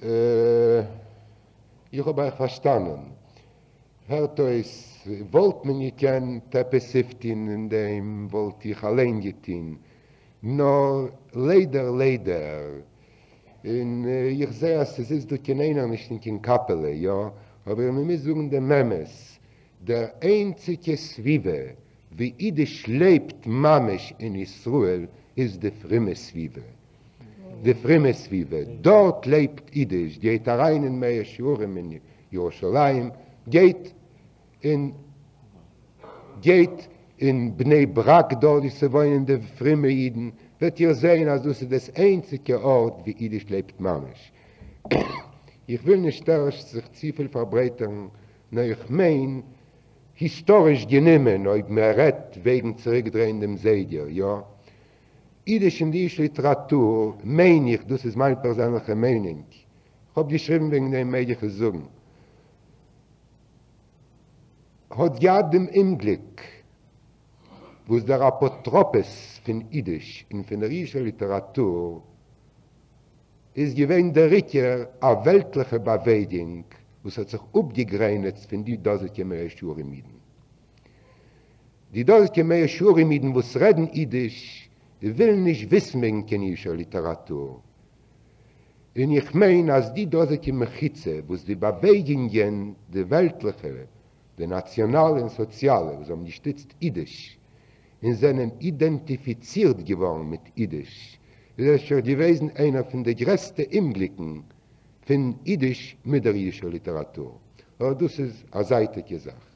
איך האב אייך פארשטאנען. הערט אויס, וואלט מען געקענט עפעס אויפטוהן אין דעם וואלט איך אליין געטוהן, נאר ליידער ליידער, און איך זעה אז ס'זיצט דא קיין איינער נישט אין קיין קאפעלע, יא, אבער מ'מוז זאגן דעם אמת, דער איינציגע סביבה ווי אידיש לעבט ממש אין ישראל איז די פרומע סביבה. די פרומע סביבה, דארט לעבט אידיש, גייט אריין אין מאה שערים אין ירושלים, גייט אין גייט אין בני ברק דארט ווי ס'וואוינען די פרומע אידן, וועט איר זעהן אז דאס איז דאס איינציגע ארט ווי אידיש לעבט ממש. איך וויל נישט ערשט זיך צופיל פארברייטערן, נאר איך מיין היסטאריש גענומען אויב מען רעדט וועגן צוריקדרייען דעם זייגער, יא, אידיש און די אידישע ליטעראטור, מיין איך, דאס איז מיין פערזענליכע מיינונג, כ'האב געשריבן וועגן דעם מעג איך עס זאגן, האט געהאט דעם אומגליק וואס דער אפוטרופוס פון אידיש און פון דער אידישער ליטעראטור איז געווען דער עיקר א וועלטליכע באוועגונג וואס האט זיך אפגעגרענעצט פון די דאזיגע מאה שערים אידן. די דאזיגע מאה שערים אידן וואס רעדן אידיש ווילן נישט וויסן וועגן קיין אידישער ליטעראטור, און איך מיין אז די דאזיגע מחיצה וואס די באוועגונגען, די וועלטליכע, די נאציאנאלע און סאציאלע, וואס האבן געשטיצט אידיש און זענען אידענטיפיצירט געווארן מיט אידיש, איז אפשר געוועזן איינער פון די גרעסטע אומגליקן פון אידיש מיט דער אידישער ליטעראטור. אבער דאס איז א זייטיגע זאך.